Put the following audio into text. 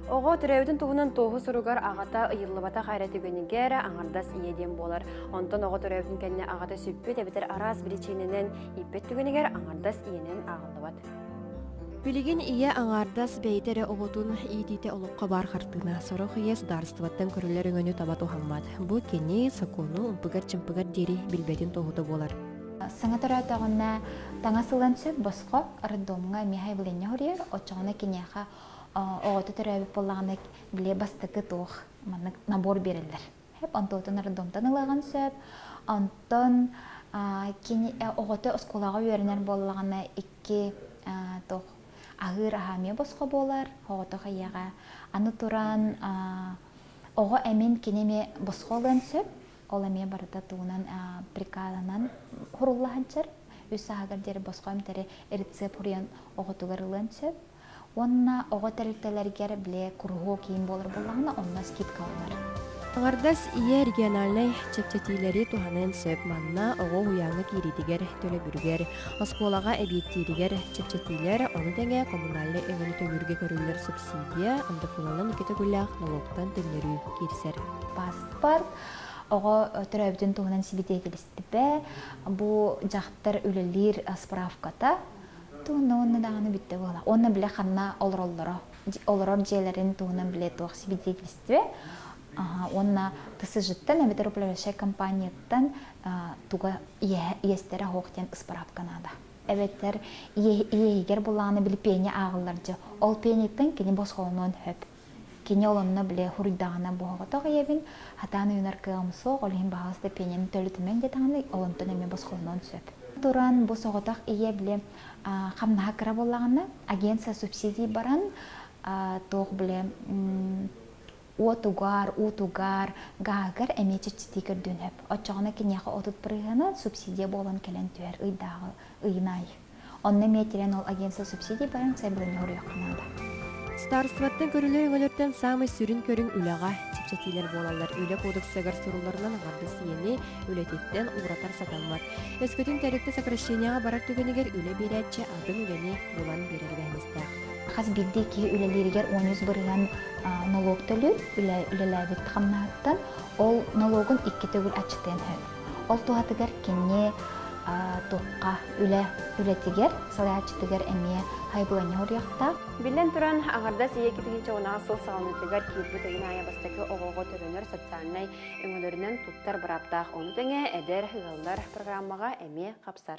Оҕо төрөөбүтүн туһунан туоһу суругар аҕата ыйыллыбатах эрэ түгэнигэр аҥардас ийэ диэн буолар. Онтон оҕо төрөөбүтүн кэннэ аҕата сүппүт эбэтэр араас биричиинэнэн ииппэт түгэнигэр аҥардас ийэнэн ааҕыллыбат. Билигин ийэ аҥаардас бэйэтэ эрэ оҕотун иитиитэ олоххо баар хартыына. Сорох ийэ судаарыстыбаттан көрүллэр өҥөнү таба туһаммат. Бу кини сокуону ымпыгар-чымпыгар диэри билбэтин туоһута буолар. Саҥа төрөөтөҕүнэ таҥас ылан сөп босхо роддомҥа эмиэ сайабылыанньа суруйар, оччоҕуна киниэхэ оҕото төрөөбүт буоллаҕына били бастакы туох маннык набор биэрэллэр. Онтуотун роддомтан ылыаҕын сөп. Онтон кини оҕото оскуолаҕа үөрэнэр буоллаҕына икки туох аһыыр аһа эмиэ босхо буолар оҕото хайыаҕа. Аны туран оҕо эмин кини эмиэ босхо ылыан сөп. Ол эмиэ барыта тугунан приказанан хурулла сылдьар. Үс сааһыгар диэри босхо эмтэри рецепт суруйан оҕотугар ылыан сөп. Уонна оҕо тэрилтэлэригэр бile куруһуок иин буолар буоллаҕына, онно скидка ылар. Аҥардас ийэ региональнай чэпчэтиилэри туһаныан сөп. Манна оҕо уһуйааҥҥа киириитигэр, төлөбүрүгэр, оскуолаҕа эбиэттииригэр чэпчэтиилэр, ону тэҥэ коммунальнай өҥөнү төлүүргэ көрүллэр субсидия, НДФЛ-нан икки төгүллээх нолуоктан төннөрүү киирсэр. Паспорт оҕо төрөөбүтүн туһунан сибидиэтилистибэ, бу дьахтар үлэлиир справката, туһунна уонна даҕаны бүттэ буола. Уонна билэ ханна олороллоро, олорор дьиэлэрин туһунан билэ туох сибидиэтилистибэ, уонна ТСЖ-ттан эбэтэр управляющай компанияттан туга иэстэрэ суох диэн ыспыраапка наада. Эбэтэр иэһигэр булааны били пеня ааҕыллар дьэ. Ол пениттэн кини босхолонуон сөп. Кини ол онно били хуруйдаҕына буоһоҕотох ийэбин хатаан уйунар кыаҕым суох, ол иһин баһаҕаста пенияны төлүтүмэҥ диэтэҕинэ, ол онтон эмиэ босхолонуон сөп. Туран бу соҕотох ийэ били хамнаһа кыра буоллаҕына, агентство субсидий баран туох били уотугар, уутугар, гааһыгар эмиэ чэпчэтии көрдүөн сөп. Оччоҕуна киниэхэ 30 бырыһыана субсидия буолан кэлэн түһэр ыйдааҕы ыйын аайы. Онно эмиэ тирэн ол агентство субсидий баран сайбыланньа уруйуохха наада. Судаарыстыбаттан көрүллэр өҥөлөртөн саамай сүрүн көрүҥ үлэҕэ чэпчэтиилэр буолаллар. Үлэ кодексыгар сурулларынан аҥардас ийэни үлэтиттэн ууратар сатаммат. Өскөтүн тэрилтэ сокращениеҕа барар түгэнигэр үлэ биэрээччи атын үлэни булан биэрэр эбээһинэстээх. Хас биирдии киһи үлэлииригэр 13% нолуок төлүүр үлэлээбит хамнаһыттан ол нолуогун икки төгүл аччатыан сөп. Ол туһатыгар кини туохха үлэ үлэтигэр салайааччытыгар эмиэ хайбыланньа уруйахтаах. Биллэн туран, аҥардас ийэ 2010 сыл саҕаланыытыгар киирбит ыйын аайы бастакы оҕоҕо төлөнөр социальнай өҥөлөрүнэн туттар бырааптаах, ону тэҥэ эдэр ыаллар программаҕа эмиэ хапсар.